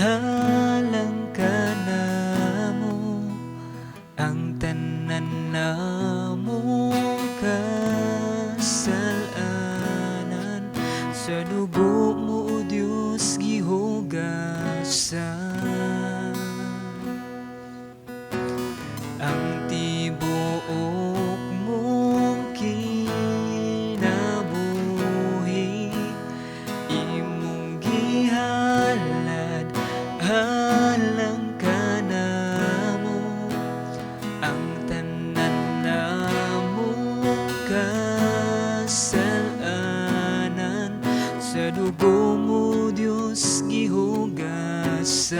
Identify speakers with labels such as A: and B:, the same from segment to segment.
A: Halang kanamo ang tanan namong kasalanan, sa dugo mo, O Dios, gihugasan. Ang tibuok mong kinabuhi imong gihalad halang kanamo ang tanan namong kasalanan, sa dugo mo, Dios, gihugasan.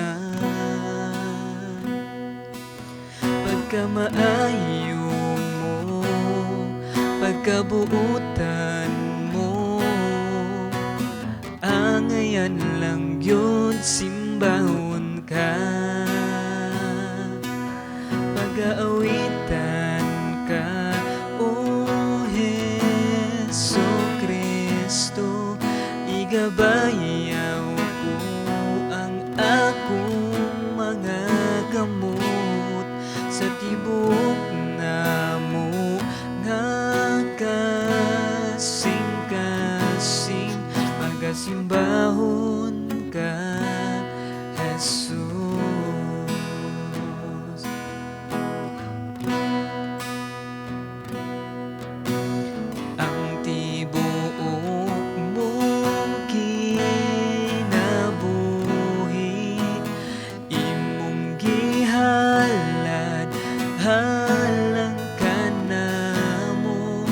A: Pagkamaayo mo, pagkabuutan mo, angayan lang yun simbahon ka, pag-aawitan ka, O Hesu Kristo. Igabayaw ko ang akong mga kamot sa tibuok namo nga kasing-kasing, pagasimbahon ka, Jesus. Ang tibuok mong kinabuhi imong gihalad halang kanamo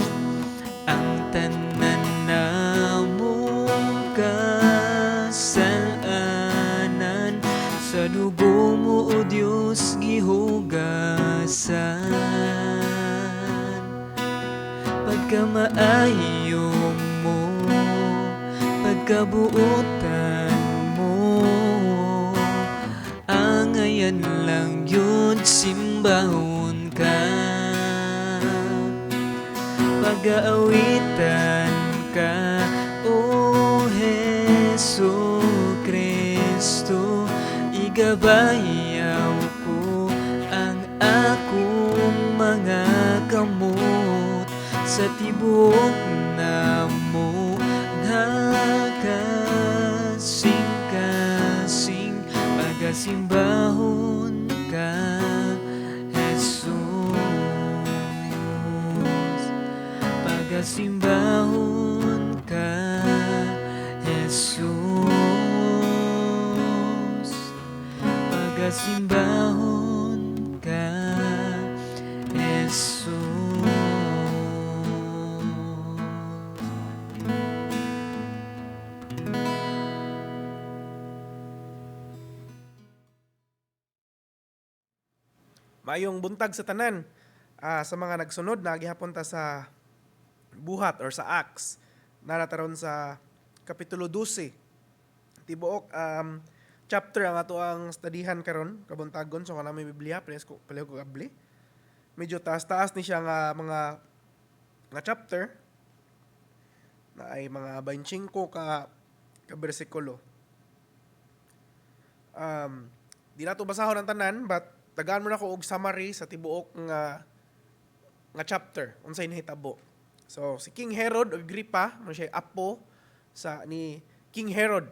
A: ang tanan namong kasalanan, sa dugo mo, O Dios, gihugasan. Pagkamaayo mo, pagkabuutan mo, angayan lang yun simbahon ka, pag-aawitan ka, O Hesu Kristo. Igabayaw ko ang akong mga kamot sa tibuok namo nga kasing-kasing, pagasimbahon ka, Jesus. Pagasimbahon ka, Jesus. Pagasimbahon ka, Jesus.
B: Maayong buntag sa tanan. Sa mga nagsunod na gihapon ta sa Buhat or sa Acts na nataron sa kapitulo 12. Tibuok chapter ang ato ang studyhan karon kabuntagon, so kanang may Biblia pres ko paliw ko abli. Medyo taas-taas ni siya nga mga nga chapter na ay mga 25 ka ka bersikulo. Di nato basahon ang tanan, but tagaan mo na ko og summary sa tibuok nga nga chapter unsay nahitabo. So si King Herod Agrippa, mo siya apo sa ni King Herod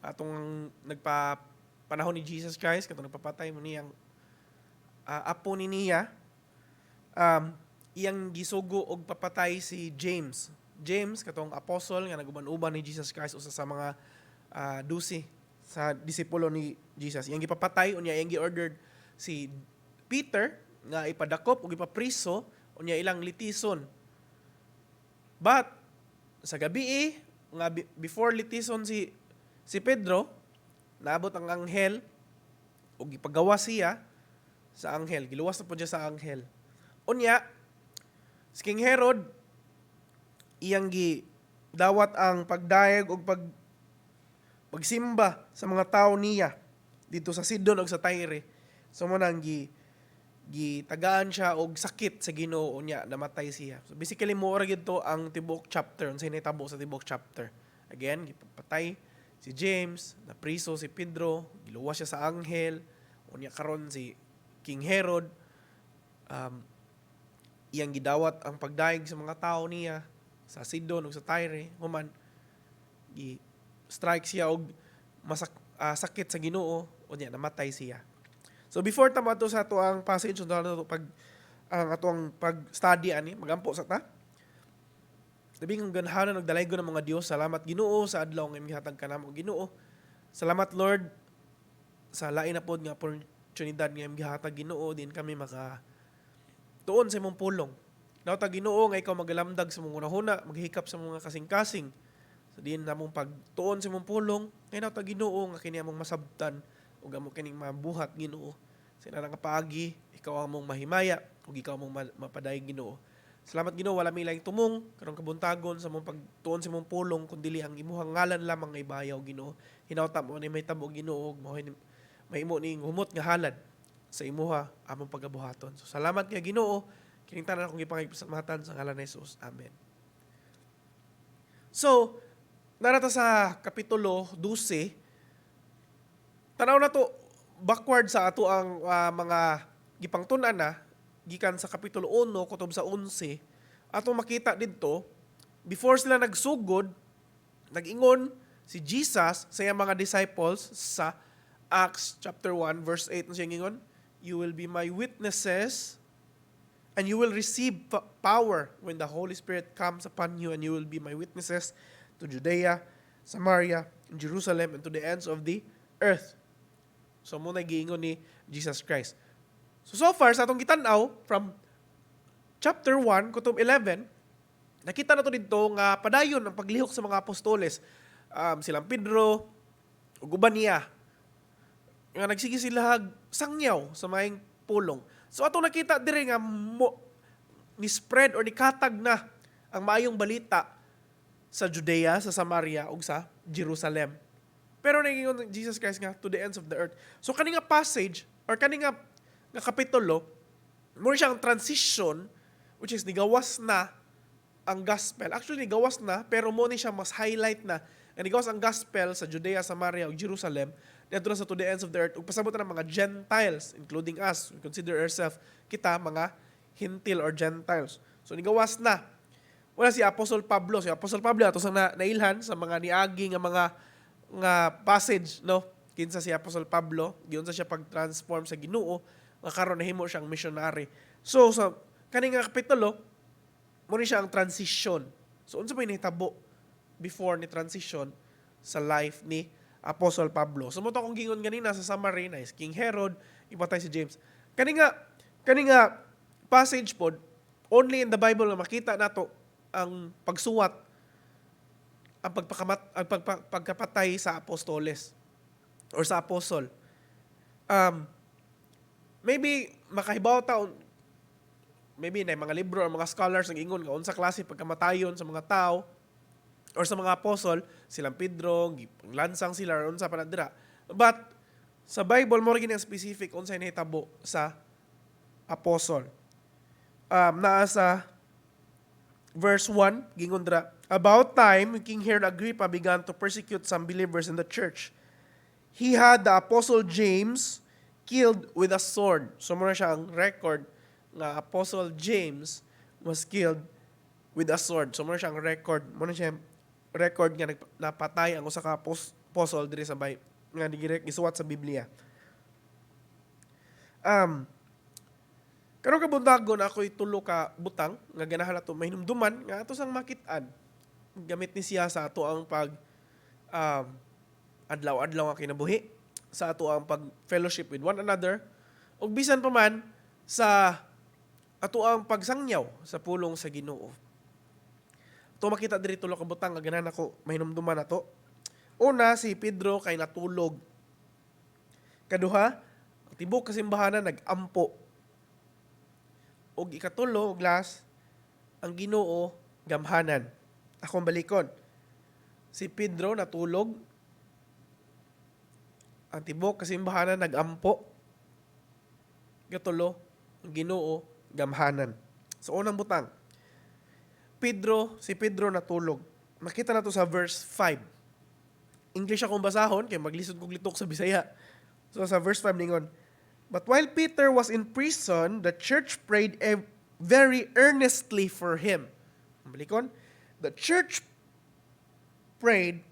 B: atong nagpa panahon ni Jesus Christ katong nagpapatay mo niyang apo ni niya, iyang gisugo og papatay si James. James katong apostle nga naguban-uban ni Jesus Christ, usa sa mga 12 sa disipulo ni Jesus. Iyang gipapatay, unya iyang gi-ordered si Peter nga ipadakop ug ipapriso, unya ilang litison. But sa gabi nga before litison si Pedro, naabot ang anghel ug gipagawa siya sa anghel. Giluwas na po siya sa anghel. Unya si King Herod iyang gi dawat ang pagdayeg og pagsimba sa mga tao niya dito sa Sidon ug sa Tyre. So mo nang gitagaan siya og sakit sa Ginoo, unya namatay siya. So basically mo ra gid to ang tibuok chapter, unsay nahitabo sa tibuok chapter. Again, gipatay Si James, napriso si Pedro, giluwas siya sa anghel, unya karon si King Herod, iyang gidawat ang pagdayeg sa mga tao niya sa Sidon ug sa Tyre. Human gi strike siya og sakit sa Ginoo, unya namatay siya. So before ta moadto sa ato ang passage, unta nato pag ang ato ang pag-study ani, magampo sa ta. Labing gamhanan ug dalaygon nga mga Dios, salamat, Ginoo, sa adlaw nga imong gihatag kanamo, Ginoo. Salamat, Lord, sa lain na pod nga oportunidad nga imong gihatag, Ginoo, din kami maka tuon sa imong pulong. Nawta, Ginoo, nga ikaw magalamdag sa mong hunahuna, maghikap sa mga kasing-kasing. Sa diin namong pagtuon sa imong pulong, kay nawta, Ginoo, nga kini among masabtan ug amo kining mabuhat, Ginoo. Sa nga paagi, ikaw ang among mahimaya ug ikaw among mapadayeg, Ginoo. Salamat, Ginoo, wala mi laing tumong karong kabuntagon sa mong pagtuon sa imong pulong kun dili ang imuhang ngalan lamang nga ibayaw, Ginoo. Hinawta mao ni mahitabo, Ginoo, ug mao mahimo ning humot nga halad sa imuha among pagabuhaton. So salamat kay Ginoo. Kining tanan akong gipangaypasalamatan sa ngalan ni Jesus. Amen. So, naa ra ta sa kapitulo 12. Tanaw na to backward sa ato ang mga gipangtun-an na gikan sa kapitulo 1 kutob sa 11. Atong makita didto, before sila nagsugod, nag-ingon si Jesus sa iyang mga disciples sa Acts chapter 1 verse 8. Ano siya ingon? "You will be my witnesses and you will receive power when the Holy Spirit comes upon you, and you will be my witnesses to Judea, Samaria, and Jerusalem, and to the ends of the earth." So mao na giingon ni Jesus Christ. So so far sa atong gitan-aw from chapter 1 kutob 11, nakita na to didto nga padayon ang paglihok sa mga apostoles. Silang Pedro ug uban niya nga nagsige sila sangyaw sa maayong pulong. So atong nakita diri nga mo ni spread or ni katag na ang maayong balita sa Judea, sa Samaria ug sa Jerusalem. Pero naging Jesus Christ nga to the ends of the earth. So kani nga passage or kani nga kapitulo, more siyang transition, which is nigawas na ang gospel. Actually, nigawas na, pero mo ni siya mas highlight na nga nigawas ang gospel sa Judea, Samaria ug Jerusalem didto na sa to the ends of the earth ug pasabot na ng mga Gentiles, including us. We consider ourselves, kita, mga Hintil or Gentiles. So nigawas na. Wala si Apostle Pablo. Si Apostle Pablo ato sang nailhan sa mga niagi nga mga nga passage, no? Kinsa si Apostle Pablo, giunsa siya pag-transform sa Ginoo nga karon nahimo siyang missionary. So sa kani nga kapitulo, mo ni siya ang transition. So unsa may nahitabo before ni transition sa life ni Apostle Pablo? So mo to akong gingon ganina sa summary na is King Herod, ipatay si James. Kani nga passage pod, only in the Bible na makita nato ang pagsuwat, ang pagpakamat ang pagkapatay sa apostoles or sa apostle. Maybe makahibaw ta, maybe na mga libro or mga scholars ang ingon nga unsa klase pagkamatayon sa mga tao or sa mga apostle, silang Pedro, lansang sila or unsa pa na dira. But sa Bible mo ang specific unsay nahitabo sa apostle. Naa sa verse 1, gingon dira, "About time King Herod Agrippa began to persecute some believers in the church. He had the apostle James killed with a sword." So mo na siya ang record nga Apostle James was killed with a sword. So mo na siya ang record, mo na siya record nga napatay ang usa ka apostle diri sa bay nga gisuwat sa Biblia. Karon kabuntagon, ako'y tulo ka butang nga ganahan nato mahinumduman nga ato sang makit-an. Gamit ni siya sa ato ang pag adlaw-adlaw nga kinabuhi, sa ato ang pag fellowship with one another ug bisan pa man sa ato ang pagsangyaw sa pulong sa Ginoo. Ato makita diri tulo ka butang nga ganahan ako mahinumduman nato. Una, si Pedro kay natulog. Kaduha, ang tibuok kasimbahanan nag-ampo. Ug ikatulo, ug last, ang Ginoo gamhanan. Akong balikon. Si Pedro natulog. Ang tibuok kasimbahanan nag-ampo. Ikatulo, ang Ginoo gamhanan. Sa unang butang, Pedro, si Pedro natulog. Makita na to sa verse 5. English akong basahon kay maglisod kog litok sa Bisaya. So sa verse 5 ningon, "But while Peter was in prison, the church prayed very earnestly for him." Balikon, the church prayed.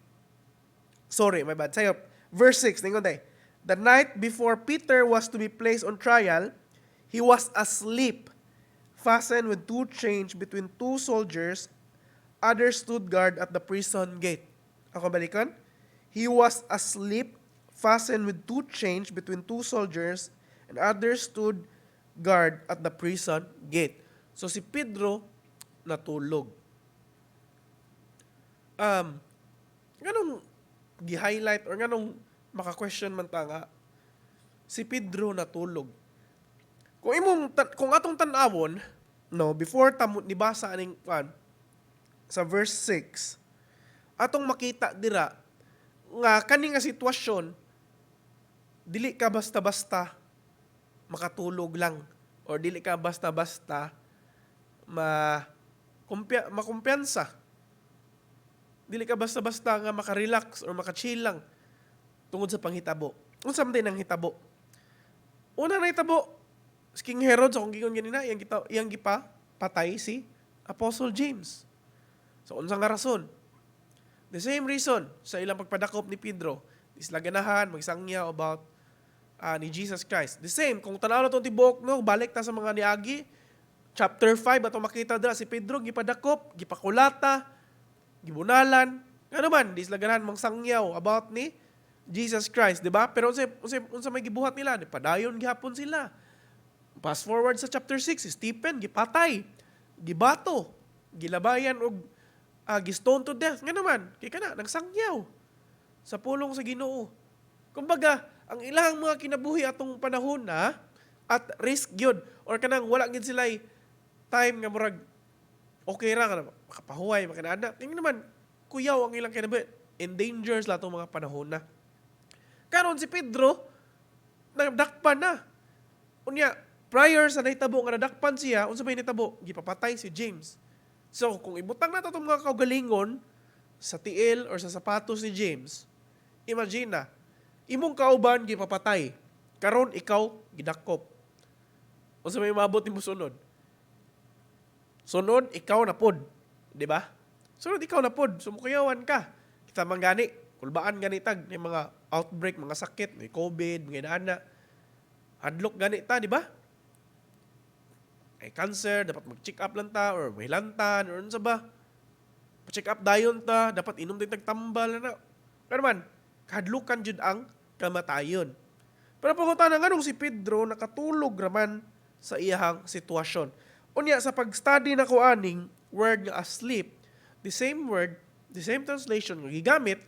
B: Sorry, my bad. Sayop. Verse 6, ningon day, "The night before Peter was to be placed on trial, he was asleep, fastened with two chains between two soldiers. Others stood guard at the prison gate." Ako balikan. "He was asleep, fastened with two chains between two soldiers, and others stood guard at the prison gate." So si Pedro natulog. Nganong gi-highlight or nganong maka-question man ta nga si Pedro natulog? Kung atong tan-awon, no, before ta nibasa aning kwan sa verse 6, atong makita dira nga kani nga sitwasyon, dili ka basta-basta makatulog lang or dili ka basta-basta ma makumpiyansa. Dili ka basta-basta nga makarelax or maka-chill lang tungod sa panghitabo. Unsa man din ang hitabo? Una na hitabo, si King Herod, sa akong giingon ganina, iyang gipa patay si Apostle James. So unsa nga rason? The same reason sa ilang pagpadakop ni Pedro, di sila ganahan magsangyaw about ni Jesus Christ. The same, kung tanaw na itong tibuok, no, balik ta sa mga niagi, chapter 5, atong makita dira si Pedro, gipadakop, gipakulata, gibunalan. Ano man, di sila ganahan mangsangyaw about ni Jesus Christ, di ba? Pero unsa may gibuhat nila? Padayon gihapon sila. Fast forward sa chapter 6, si Stephen gipatay, gibato, gilabayan og gi-stone to death. Nga naman, kay kana nagsangyaw sa pulong sa Ginoo. Kumbaga, ang ilang mga kinabuhi atong panahon na at risk gyud or kanang wala gyud sila time nga murag okay ra kana makapahuway, makinana. Tingnan naman, kuyaw ang ilang kinabuhi. In danger sila atong mga panahon na. Karon si Pedro, nadakpan na. Unya, prior sa nahitabo nga nadakpan siya, unsa may nahitabo? Gipapatay si James. So, kung ibutang nato itong mga kaugalingon sa tiil or sa sapatos ni James, imagine na, imong kauban gipapatay. Karon ikaw gidakop. Unsa may maabot nimo sunod? Sunod ikaw na pod, di ba? Sunod ikaw na pod, sumukuyawan ka. Kita man gani, kulbaan gani tag ni mga outbreak, mga sakit, may COVID, mga inaana. Hadlok gani ta, di ba? Ay cancer, dapat mag-check up lang ta or mahilantan or unsa ba? Pa-check up dayon ta, dapat inom din tagtambal na. Pero man, kahadlukan jud ang kamatayon. Pero pangutana, nganong si Pedro nakatulog raman sa iyahang sitwasyon? Unya, sa pag-study nako aning word nga asleep, the same word, the same translation nga gigamit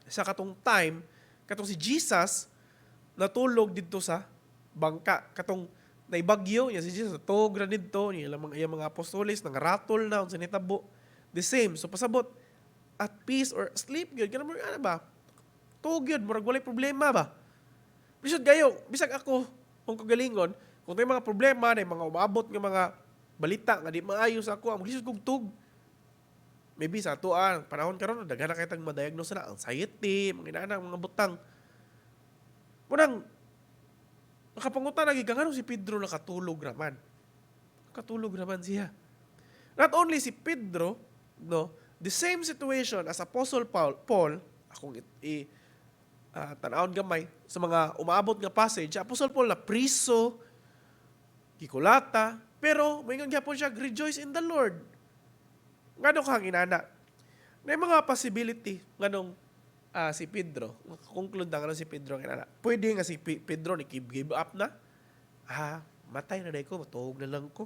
B: sa katong time katong si Jesus natulog didto sa bangka, katong naibagyo niya si Jesus, natulog ra didto niya, ilang mga iyang mga apostoles nangaratol na unsa nitabo. The same. So pasabot at peace or sleep gyud kana mo, ano ba, tuog gyud, murag walay problema ba. Bisag gayo, bisag ako kung kagalingon, kung may mga problema na mga umaabot nga mga balita nga di maayo sa ako, ang maglisod kog tug. Maybe sa ato ang panahon karon, daghan na kay tag ma-diagnose na anxiety, mga inana mga butang. Munang nakapangutan lagi ka nganong si Pedro nakatulog raman. Nakatulog raman siya. Not only si Pedro, no, the same situation as Apostle Paul, akong i tan-awon gamay sa mga umaabot nga passage, Apostle Paul na priso, gikulata, pero moingon gyapon siya, "Rejoice in the Lord." Ngano kang inana? Na mga possibility nganong si Pedro, conclude na nganong si Pedro ang inana. Pwede nga si Pedro ni give up na. "Ah, matay na ko, matuog na lang ko."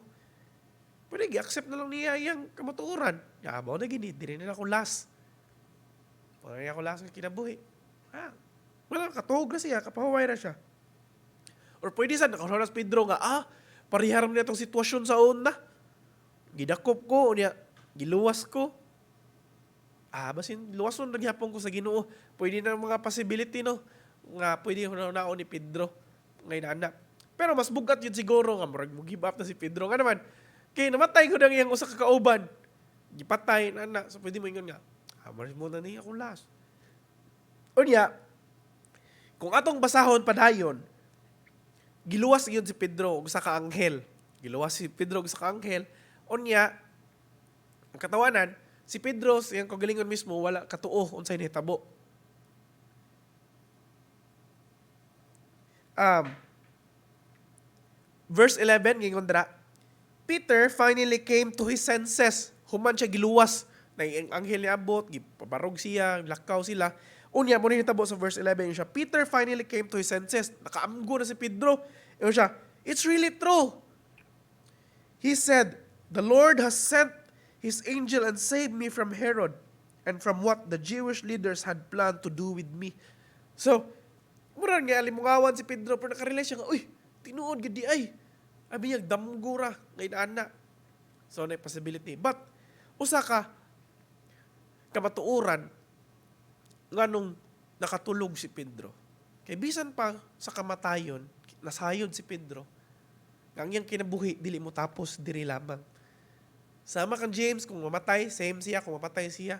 B: Pwede gi-accept na lang niya iyang kamatuoran. Ya, mao na gini, diri na ako last. Mao na ako last nga kinabuhi. Ah, wala, katuog na siya, kapahuway na siya. Or pwede sa nakahulas si Pedro nga, "Ah, pariharam niya itong sitwasyon sa una. Gidakop ko, niya, giluwas ko. Ah, basin luwason na gihapon ko sa Ginoo." Pwede na mga possibility, no, nga pwede na ni Pedro ngayon anak. Pero mas bugat yun siguro nga murag mo give up na si Pedro. Nga naman, kay namatay ko nang iyang usa ka kauban. Gipatay na na. So pwede mo ingon nga, "Ah, mo na niya akong last." Unya, kung atong basahon padayon, giluwas gyud si Pedro og usa ka anghel. Giluwas si Pedro og usa ka anghel. Unya, ang katawanan, si Pedro sa iyang kaugalingon mismo wala katuo unsay nahitabo. Verse 11 gingon dira, Peter finally came to his senses. Human siya giluwas na ang anghel niabot, gipabarog siya, lakaw sila. Unya mo ni hitabo sa verse 11 siya, Peter finally came to his senses. Nakaamgo na si Pedro. Ingon siya, "It's really true." He said, "The Lord has sent his angel and saved me from Herod and from what the Jewish leaders had planned to do with me." So, mura nga alimungawan si Pedro, pero nakarealize siya nga, "Uy, tinuod gid diay." Abi niya, damgo ra ngay ana. So, na possibility. But, usa ka kamatuoran, nganong nakatulog si Pedro. Kay bisan pa sa kamatayon, nasayod si Pedro, nga ang iyang kinabuhi dili mo tapos diri lamang. Sama kang James, kung mamatay, same siya, kung mamatay siya,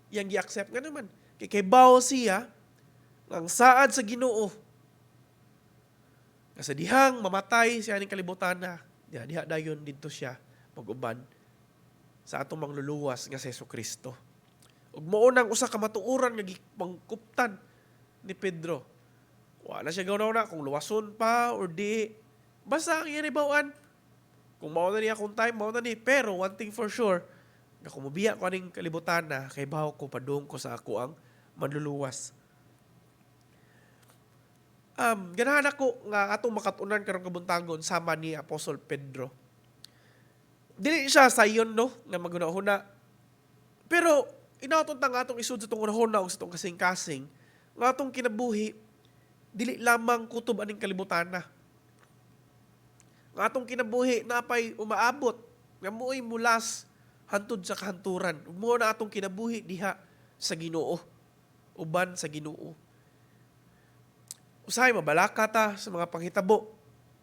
B: iyang gi-accept nga naman. Kay kaybaw siya, ang saad sa Ginoo, nga sa dihang mamatay siya ning kalibutan na, diha, diha dayon didto siya mag-uban sa atong mangluluwas nga si Jesu Kristo. Ug mao nang usa ka matuoran nga gipangkuptan ni Pedro. Wa na siya gawnaw na kung luwason pa or di. Basta ang iyang nahibaw-an, kung mao na niya akong time, mao na ni. Pero one thing for sure, nga kung mobiya ko aning kalibutan na, kay bawo ko padung ko sa ako ang manluluwas. Ganahan ako nga atong makatunan karong kabuntagon sama ni Apostle Pedro. Dili siya sayon, no, nga maghuna-huna. Pero inaton ta nga atong isud sa atong hunahuna o sa atong kasing-kasing nga atong kinabuhi dili lamang kutob aning kalibutan na. Nga atong kinabuhi napay umaabot nga mo'y mulas hantod sa kahanturan. Ug mao na atong kinabuhi diha sa Ginoo. Uban sa Ginoo. Usahay mabalaka ta sa mga panghitabo,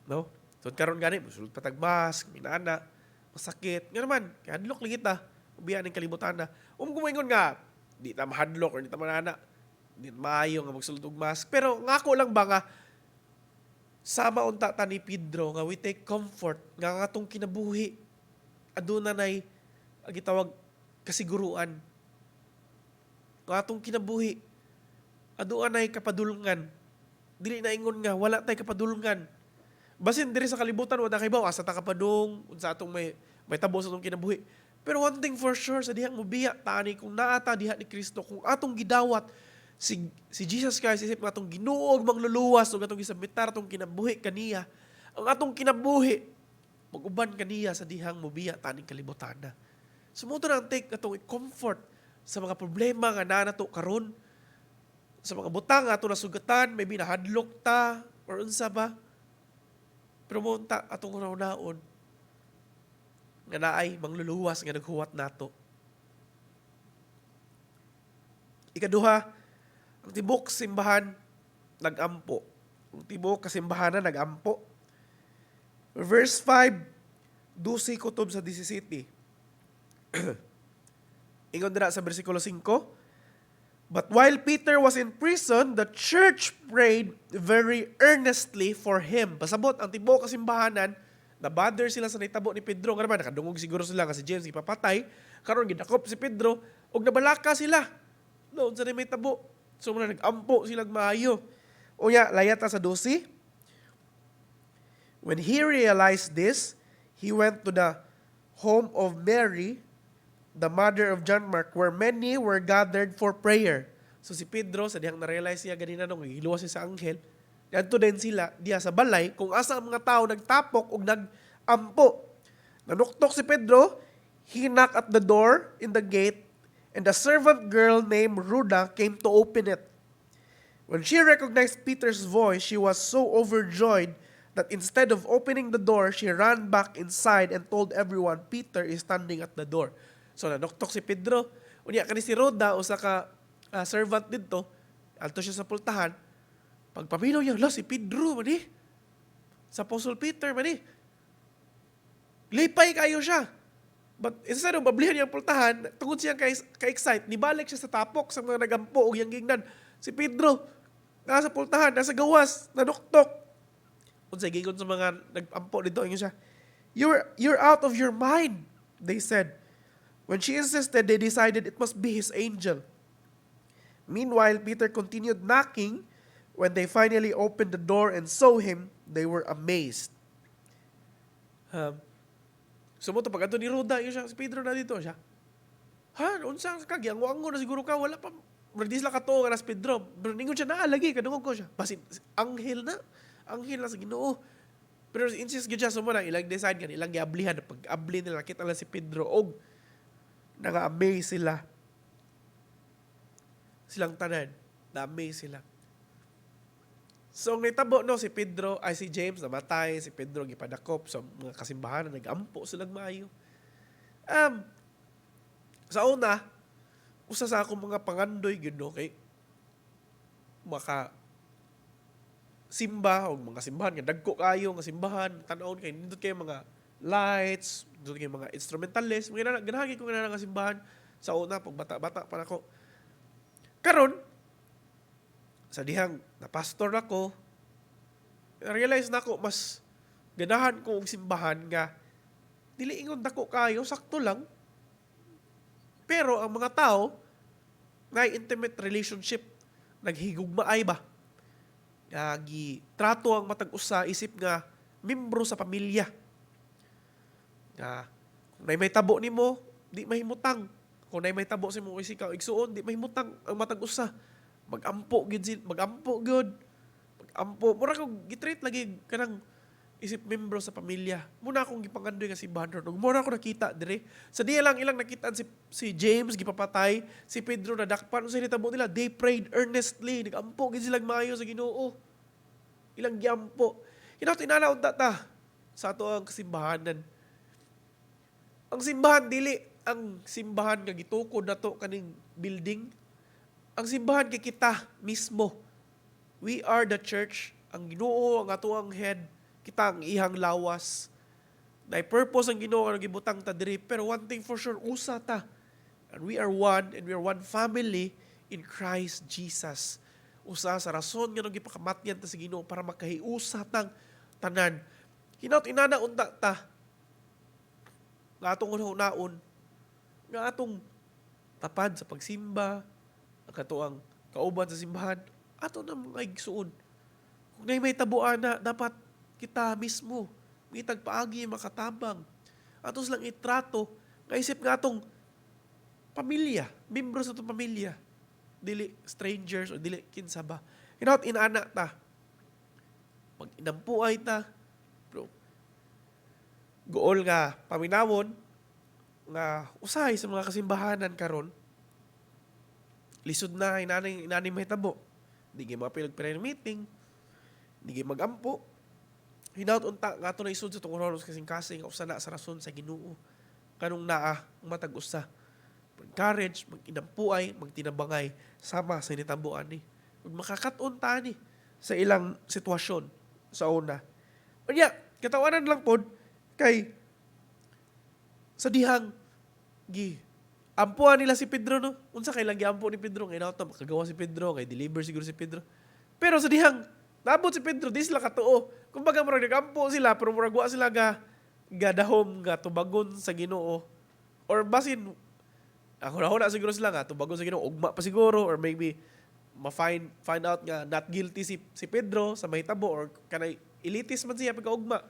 B: no? So karon gani musulod pa tag mask, minana, masakit. Nga naman, kay hadlok lagi ta. Ubiya ning kalibutan na. Gumingon nga di ta mahadlok or di ta manana, di maayo nga magsulod og mask. Pero ngako lang ba nga sama unta ta ni Pedro nga we take comfort nga ang atong kinabuhi aduna nay ang gitawag kasiguruan. Nga atong kinabuhi aduna nay kapadulngan. Dili na ingon nga wala tay kapadulngan. Basin diri sa kalibutan wala kay baw asa ta kapadung, unsa atong may tabo sa atong kinabuhi. Pero one thing for sure, sa dihang mobiya tani, kung naa ta diha ni Kristo, kung atong gidawat si Jesus Christ isip nga atong Ginoo ug mangluluwas ug atong gisubmitar atong kinabuhi kaniya, ang atong kinabuhi mag-uban kaniya sa dihang mobiya taning kalibutan na. So mo na ang take atong comfort sa mga problema nga naa nato karon, sa mga butang nga ato nasugatan, maybe nahadlok ta or unsa ba. Pero mo unta atong hunahunaon nga naay mangluluwas nga naghuwat nato. Ikaduha, ang tibok simbahan nagampo. Ang tibok kasimbahan na nagampo. Verse 5, 12 kutob sa 17. Ingon dira sa bersikulo 5, "But while Peter was in prison, the church prayed very earnestly for him." Pasabot, ang tibuok kasimbahanan, na-bother sila sa nahitabo ni Pedro. Nga naman, nakadungog siguro sila nga si James ipapatay. Karon gidakop si Pedro, ug nabalaka sila. No, unsa may tabo. So, muna nag-ampo sila maayo. Unya, layata sa 12. "When he realized this, he went to the home of Mary, the mother of John Mark, where many were gathered for prayer." So si Pedro, sa dihang na-realize siya ganina nung giluwas siya sa anghel, gadto din sila diha sa balay kung asa ang mga tao nagtapok ug nagampo. Nanuktok si Pedro, he knocked at the door in the gate, and the servant girl named Rhoda came to open it. When she recognized Peter's voice, she was so overjoyed that instead of opening the door, she ran back inside and told everyone, "Peter is standing at the door." So nanuktok si Pedro. Unya kani si Rhoda, usa ka servant didto, alto siya sa pultahan. Pagpaminaw niya, "La, si Pedro man eh. Sa Apostle Peter man eh." Lipay kayo siya. But instead of ablihan niya ang pultahan, tungod siya kay ka-excite, nibalik siya sa tapok sa mga nagampo og iyang gingnan. Si Pedro, nasa pultahan, nasa gawas, nanuktok. Unsay giingon sa mga nag-ampo dito, ingon siya, "You're out of your mind," they said. When she insisted, they decided it must be his angel. Meanwhile, Peter continued knocking. When they finally opened the door and saw him, they were amazed. So mao to pag ni Roda, ingon siya, si Pedro na dito siya. "Ha, unsa ka gianggo na siguro ka, wala pa." Murag di sila katuo nga na si Pedro. Pero ningon siya naa lagi kadungog ko siya. Basin anghel na. Anghel na sa Ginoo. Pero insist gyud siya, so mao na ilang decide kan ilang giablihan. Pag abli nila, nakita lang si Pedro og nanga-amaze sila. Silang tanan, na-amaze sila. So ang nitabo, no, si Pedro ay si James namatay, si Pedro gipadakop sa mga kasimbahan, nagampo silang maayo. Sa una, usa sa akong mga pangandoy gyud, no, kay maka simba o mga simbahan nga dagko kayo nga simbahan, tan-awon kay nindot kay mga lights, nindot kay mga instrumentalist, mga ganahan ko nga simbahan sa una pag bata-bata pa nako. Karon sa dihang na pastor nako, realize nako mas ganahan ko og simbahan nga dili ingon dako kayo, sakto lang. Pero ang mga tao na intimate relationship, naghigugmaay ba? Nga trato ang matag usa isip nga membro sa pamilya. Nga kung nay may tabo nimo, di mahimutang. Kung nay may tabo sa imong ikaw igsuon, di mahimutang ang matag usa. Magampo gyud si magampo gyud. Magampo. Mura kog gitreat lagi kanang isip membro sa pamilya. Mao na akong gipangandoy nga simbahan ron. Ug mao na ako nakita dire. Sa diya lang ilang nakitaan si James gipapatay, si Pedro nadakpan, unsa nitabo nila? They prayed earnestly. Nagampo gid silang maayo sa Ginoo. Ilang giampo. Hinaut inana unta ta sa ato ang kasimbahanan. Ang simbahan dili ang simbahan nga gitukod nato kaning building. Ang simbahan kay kita mismo. We are the church. Ang Ginoo ang ato ang head, kita ang iyang lawas. Naay purpose ang Ginoo nga gibutang ta diri, pero one thing for sure, usa ta. And we are one and we are one family in Christ Jesus. Usa sa rason nga gipakamatyan ta sa Ginoo para makahiusa tang tanan. Hinaut inana unta ta nga atong unaon nga atong tapad sa pagsimba, ang katuang kauban sa simbahan, ato na mga igsuon. Kung nay may tabuan na, dapat kita mismo, may tagpaagi makatabang. Ato silang itrato, nga isip nga atong pamilya, membro sa atong pamilya, dili strangers o dili kinsa ba. Hinaut inana ta. Pag inampuay ta, bro, guol nga paminawon nga usahay sa mga kasimbahanan karon lisod na inani inani mahitabo. Di gyud mapil og prayer meeting, di gyud magampo. Hinaut unta nga ato na isud sa tungod sa kasing-kasing usa na sa rason sa Ginoo kanung naa ang matag usa encourage, mag-inampuay, magtinabangay sama sa nitabuan ni ug makakaton ta ni sa ilang sitwasyon sa una. Unya, katawanan lang pod kay sa dihang gi ampuan nila si Pedro, no, unsa kay lang giampo ni Pedro ngay nato makagawa si Pedro kay deliver siguro si Pedro. Pero sa dihang naabot si Pedro, di sila katuo. Kumbaga murag nagampo sila pero murag wa sila ga gadahom nga tubagon sa Ginoo or basin ang huna siguro sila nga tubagon sa Ginoo ugma pa siguro or maybe ma-find find out nga not guilty si Pedro sa mahitabo or kanay elitis man siya pagkaugma.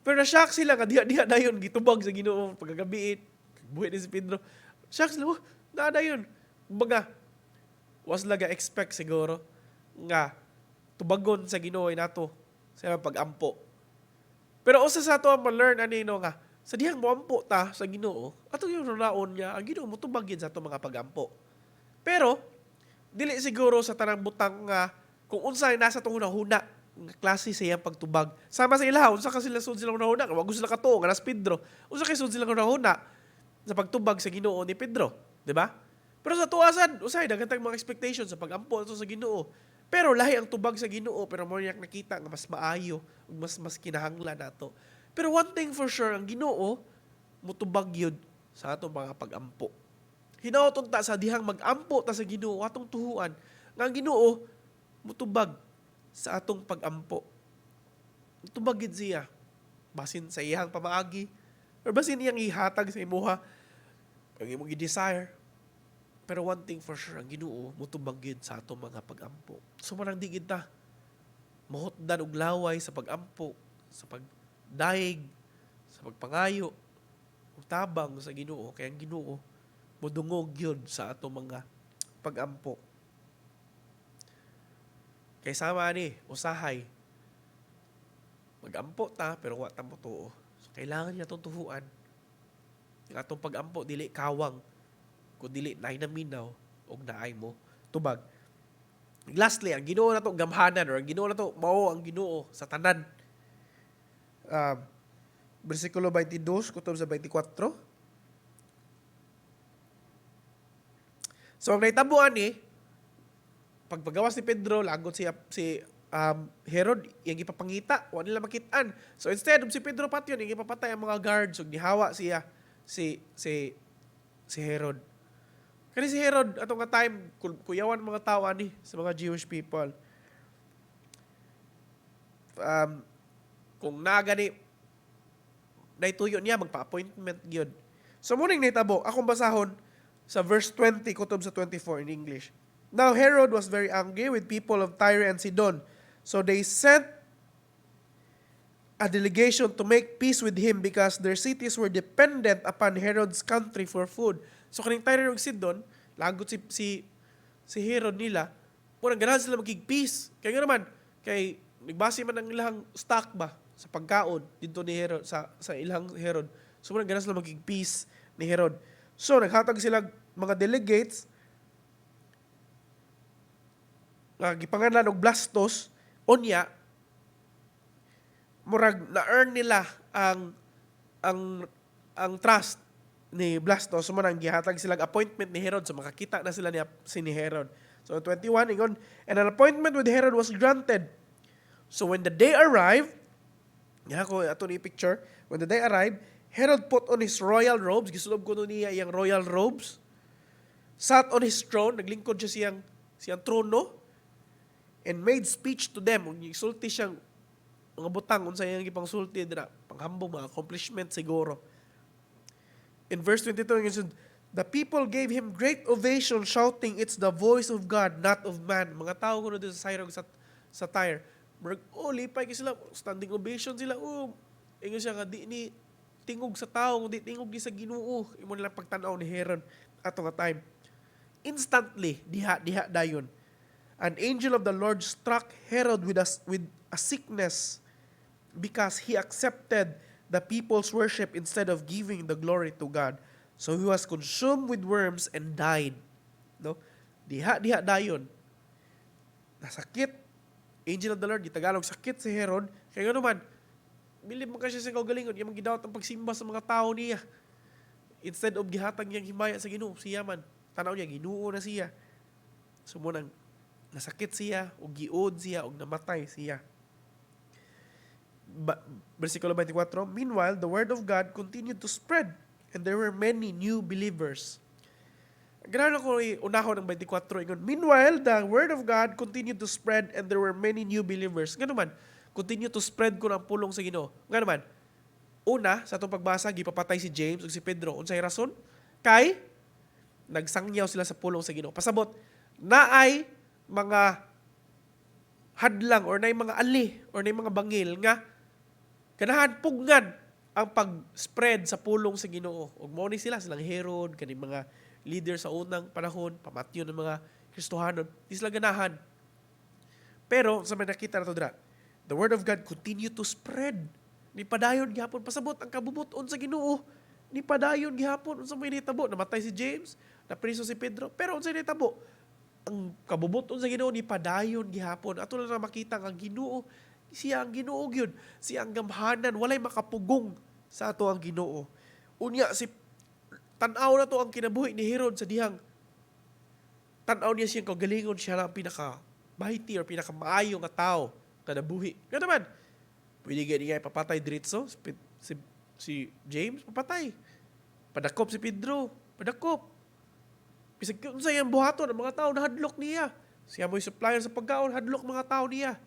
B: Pero na-shock sila nga diha-diha dayon gitubag sa Ginoo pagkagabi. Buhi ni si Pedro. Shock sila, oh, naa dayon. Kumbaga, was laga expect siguro nga tubagon sa Ginoo nato sa ilang pag-ampo. Pero usa sa ato ang ma-learn ani, no, nga sa dihang moampo ta sa Ginoo, ato yung runaon niya, ang Ginoo motubag gyud sa ato mga pagampo. Pero dili siguro sa tanang butang nga kung unsay nasa atong hunahuna nga klase sa iyang pagtubag. Sama sa ilaha, unsa ka sila sud silang hunahuna, wa sila katuo nga nas Pedro. Unsa kay sud silang hunahuna sa pagtubag sa Ginoo ni Pedro, di ba? Pero sa tuwasan, usay daghan tag mga expectations sa pagampo ato sa Ginoo. Pero lahi ang tubag sa Ginoo, pero mo niya nakita nga mas maayo ug mas kinahanglan nato. Pero one thing for sure, ang Ginoo mutubag yun sa atong mga pagampo. Hinaut unta sa dihang magampo ta sa Ginoo atong tuhuan Nga ang Ginoo mutubag sa atong pagampo. Mutubag gid siya. Basin sa iyang pamaagi or basin iyang ihatag sa imuha ang imong gi-desire. Pero one thing for sure, ang Ginoo mutubag gid sa atong mga pagampo. So manang di gid ta mahutdan og laway sa pagampo, sa pagdayeg, sa pagpangayo, ug tabang sa Ginoo, kay ang Ginoo modungog gyud sa atong mga pagampo. Kay sama ni usahay magampo ta pero wa ta motuo. So kailangan niya atong tuhuan. Ang atong pagampo dili kawang kun dili naay naminaw og naay mo tubag. Lastly, ang Ginoo nato gamhanan or ang Ginoo nato mao ang Ginoo sa tanan. Bersikulo 22 kutob sa 24. So ang nahitabo ani pagpagawas ni Pedro, lagot si si Herod, iyang gipapangita, wa nila makit-an. So instead of si Pedro patyon, iyang gipapatay ang mga guards ug nihawa siya si si si Herod. Kani si Herod atong nga time kuyawan mga tao ani sa mga Jewish people. Kung naa gani naituyo niya, magpa-appointment gyud. So muning nahitabo, akong basahon sa verse 20 kutob sa 24 in English. Now Herod was very angry with people of Tyre and Sidon. So they sent a delegation to make peace with him because their cities were dependent upon Herod's country for food. So kaning Tyre ug Sidon, lagot si si si Herod nila, murag ganahan sila magig peace. Kay nga naman, kay nagbase man ang ilang stock ba sa pagkaon didto ni Herod sa ilang Herod. So murag ganahan sila magig peace ni Herod. So naghatag sila mga delegates nga gipanganlan og Blastus. Unya murag na-earn nila ang trust ni Blastus. So nang gihatag sila appointment ni Herod, so makakita na sila niya si ni Herod. So 21 ingon, "And an appointment with Herod was granted. So when the day arrived," nga ko ato ni picture, "when the day arrived, Herod put on his royal robes," gisulob kuno niya iyang royal robes, "sat on his throne," naglingkod siya siyang siyang trono, "and made speech to them." Ug gisulti siyang mga butang. Unsa iyang gipangsulti dira? Panghambog, mga accomplishment siguro. In verse 22 ingon, "The people gave him great ovation, shouting, 'It's the voice of God, not of man.'" Mga tao kuno dito sa Syro, sa Tyre, murag, oh, lipay kay sila, standing ovation sila. Oh, ingon siya nga di ni tingog sa tao kundi tingog ni sa Ginoo. Imo nilang pagtan-aw ni Herod ato nga time. Instantly, diha diha dayon, an angel of the Lord struck Herod with a sickness because he accepted the people's worship instead of giving the glory to God. So he was consumed with worms and died. No? Diha diha dayon. Nasakit. Angel of the Lord, gitagalog sakit si Herod. Kaya nga naman, bilib man kasi siya sa kaugalingon, iyang gidawat ang pagsimba sa mga tao niya. Instead of gihatag niyang himaya sa Ginoo, siya man, tanaw niya, Ginoo na siya. So mo nang nasakit siya, ug giud siya, ug namatay siya. Versikulo 24, "Meanwhile, the word of God continued to spread, and there were many new believers." Ganahan ako unahon ng 24 ingon, "Meanwhile, the word of God continued to spread and there were many new believers." Ngano man, continue to spread ko ang pulong sa Ginoo? Ngano man, una, sa atong pagbasa, gipapatay si James ug si Pedro. Unsay rason? Kay nagsangyaw sila sa pulong sa Ginoo. Pasabot, naay mga hadlang or naay mga ali or naay mga bangil nga ganahan pugnan ang pag-spread sa pulong sa Ginoo. Ug mao ni sila silang Herod, kaning mga leader sa unang panahon, pamatyon ng mga Kristohanon, di sila ganahan. Pero sa may nakita na to dira, the word of God continue to spread. Ni padayon gihapon. Pasabot ang kabubut-on sa Ginoo. Ni padayon gihapon. Unsa may nahitabo? Namatay si James, napriso si Pedro, pero unsay nahitabo? Ang kabubut-on sa Ginoo ni padayon gihapon. Ato lang na makita nga ang Ginoo, siya ang Ginoo gyud, siya ang gamhanan, walay makapugong sa ato ang Ginoo. Unya si tan-aw na to ang kinabuhi ni Herod sa dihang tan-aw niya siyang kaugalingon, siya lang ang pinaka mighty or pinaka maayo nga tao kanabuhi. Nga naman, pwede gani niya ipapatay diretso si James, papatay. Padakop si Pedro, padakop. Bisag unsa iyang buhaton, ang mga tao nahadlok niya. Siya mo'y supplier sa pagkaon, hadlok mga tao niya.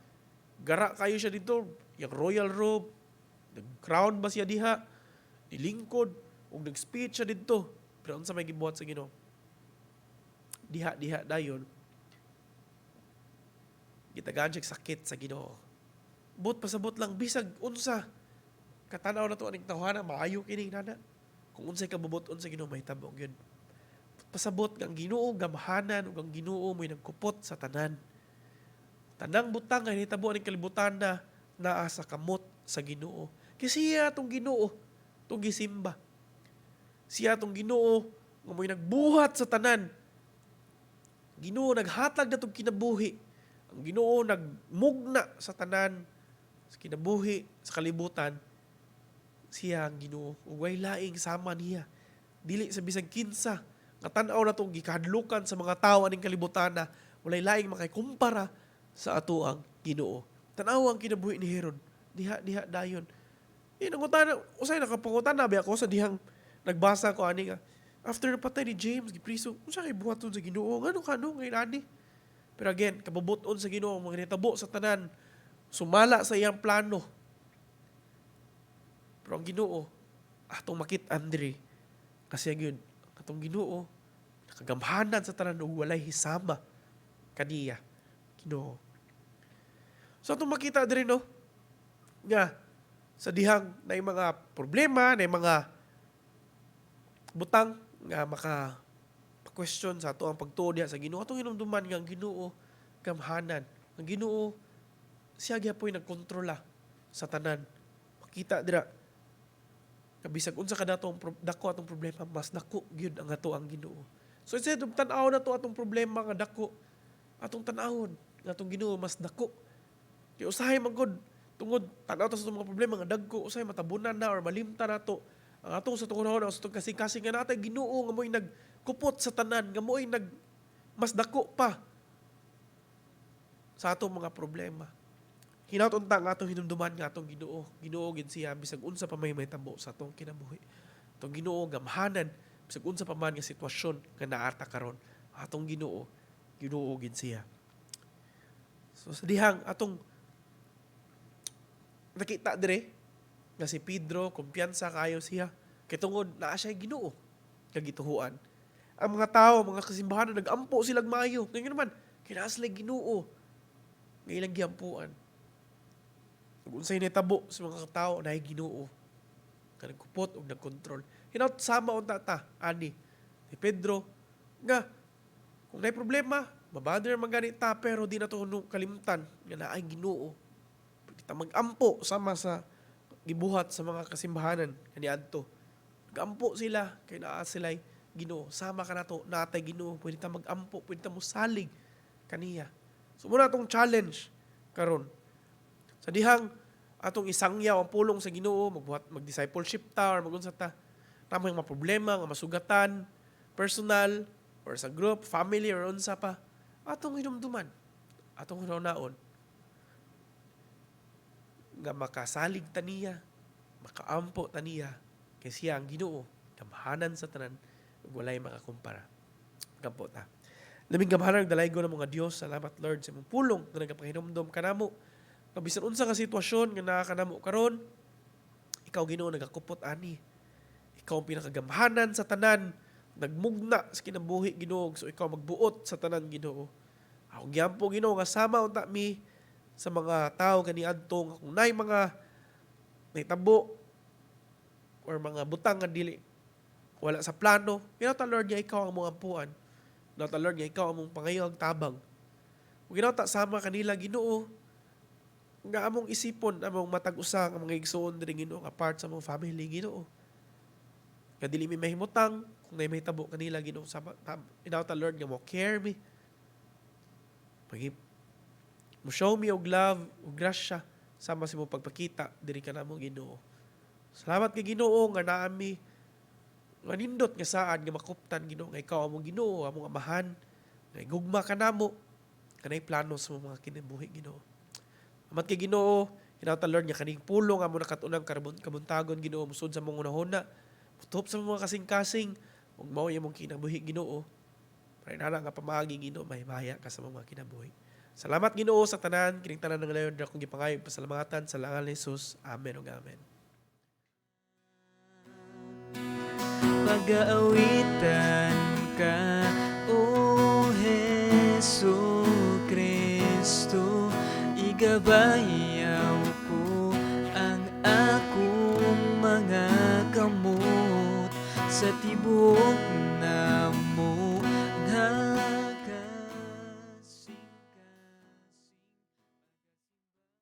B: Gara kayo siya dito, yung royal robe, nag-crown ba siya diha, nilingkod, ug nag-speech siya dito. Pero unsa may gibuhat sa Ginoo? Diha, diha, dayon, gitagaan siya sakit sa Ginoo. But pasabot lang, bisag unsa katanaw na to aning tawhana, maayo kining nana. Kung unsay kabubut-on sa Ginoo, mahitabo gyud. Pasabot nga ang Ginoo gamhanan ug ang Ginoo mo'y nagkupot sa tanan. Tanang butang nga nahitabo aning kalibutan na naa sa kamot sa Ginoo. Kay siya atong Ginoo, atong gisimba. Siya atong Ginoo nga mo'y nagbuhat sa tanan. Ginoo naghatag natong kinabuhi. Ang Ginoo nagmugna sa tanan sa kinabuhi sa kalibutan. Siya ang Ginoo ug way laing sama niya. Dili sa bisag kinsa nga tan-aw natong gikahadlukan sa mga tawo aning kalibutan na walay laing makikumpara sa atoang Ginoo. Tan-aw ang kinabuhi ni Herod. Diha diha dayon. Eh, nangutana, usay nakapangutana ba ako sa dihang nagbasa ko ani nga after napatay ni James, gipriso, unsa kay buhaton sa Ginoo? Ngano kano ngayon ani? Pero again, kabubuton sa Ginoo ang mga nitabo sa tanan, sumala sa iyang plano. Pero ang Ginoo, atong makit-an diri kasi gyud atong Ginoo nakagamhanan sa tanan ug walay hisama kaniya Ginoo. So atong makita diri, no, nga sa dihang na mga problema, na mga butang nga maka question sa ato ang pagtuo diha sa Ginoo, atong hinumduman nga ang Ginoo gamhanan. Ang Ginoo siya gyapoy nagkontrola sa tanan. Makita dira nga bisag unsa ka dato ang dako atong problema, mas dako gyud ang ato ang Ginoo. So instead of tan-aw na to atong problema nga dako, atong tan-awon nga atong Ginoo mas dako. Kay usahay man gud tungod tan-aw ta sa atong mga problema nga dagko, usahay matabunan na or malimtan nato ang atong sa tunghon sa atong kasing-kasing nga natay Ginoo nga mo'y nagkupot sa tanan, nga mo'y nag mas dako pa sa atong mga problema. Hinaut unta nga atong hinumduman nga atong Ginoo, Ginoo gid siya bisag unsa pa may mahitabo sa atong kinabuhi. Atong Ginoo gamhanan bisag unsa pa man nga sitwasyon nga naa ta karon. Atong Ginoo, Ginoo gid siya. So sa dihang atong nakita dire nga si Pedro, kumpiyansa kayo siya kay tungod naa siya Ginoo kag gituhuan. Ang mga tao, mga kasimbahan, nagampo silag maayo. Ngayon naman, kay naa sila Ginoo nga ilang giampuan. Ug unsay nitabo sa mga tao, naay Ginoo nga nagkupot ug nagkontrol. Hinaut sama unta ta ani ni Pedro nga kung naay problema, mabother man gani ta, pero di na to kalimtan nga naay Ginoo. Pwede ta magampo sama sa gibuhat sa mga kasimbahanan kaniadto. Nagampo sila kay naa sila'y Ginoo. Sama ka nato, natay Ginoo, pwede ta magampo, pwede ta mosalig kaniya. So muna atong challenge karon. Sa dihang atong isangyaw ang pulong sa Ginoo, magbuhat mag-discipleship ta or magunsa ta. Tamo yung mga problema nga masugatan, personal or sa group, family or unsa pa. Atong hinumduman, atong hunaon nga makasalig ta niya, makaampo ta niya, kay siya ang Ginoo, gamhanan sa tanan, ug walay makakumpara. Gampo ta. Labing gamhanan ug dalaygon ng mga Dios, salamat, Lord, sa imong pulong nga nagapahinumdom kanamo. Nga bisan unsa nga sitwasyon nga naa kanamo karon, ikaw, Ginoo, nagakupot ani. Ikaw ang pinakagamhanan sa tanan, nagmugna sa kinabuhi, Ginoo, so ikaw magbuot sa tanan, Ginoo. Ako gyampo, Ginoo, nga sama unta mi sa mga tao kaniadto nga kung naay mga nahitabo or mga butang nga dili wala sa plano, Ginoo, Lord, nga ikaw ang among ampuan. Ginoo, Lord, nga ikaw ang among pangayog tabang. Ug Ginoo, sama kanila, Ginoo, nga among isipon among matag usa nga mga igsoon diri, Ginoo, nga part sa among family, Ginoo. Nga dili mi mahimutang kung naay mahitabo kanila, Ginoo, sama inawta, Lord, nga mo care mi. Magi mo show me og love ug grasya sama sa imong pagpakita diri kanamo, Ginoo. Salamat kay Ginoo nga naa mi nga nindot nga saad nga makuptan, Ginoo, nga ikaw among Ginoo, among Amahan, nga gugma kanamo, kanay plano sa mga kinabuhi, Ginoo. Amat kay Ginoo, hinawta, Lord, nga kaning pulong amo nakat-unang kabuntagon, Ginoo, musud sa mong hunahuna, mutuop sa mga kasing-kasing ug mao imong kinabuhi, Ginoo. Para inana nga pamaagi, Ginoo, mahimaya ka sa mga kinabuhi. Salamat, Ginoo, sa tanan kining tanan ng layon akong gipangayo, pasalamatan sa ngalan ni Jesus. Amen ug amen.
A: Pag-aawitan ka, O Hesu Kristo. Igabayaw ko ang akong mga kamot sa tibuok na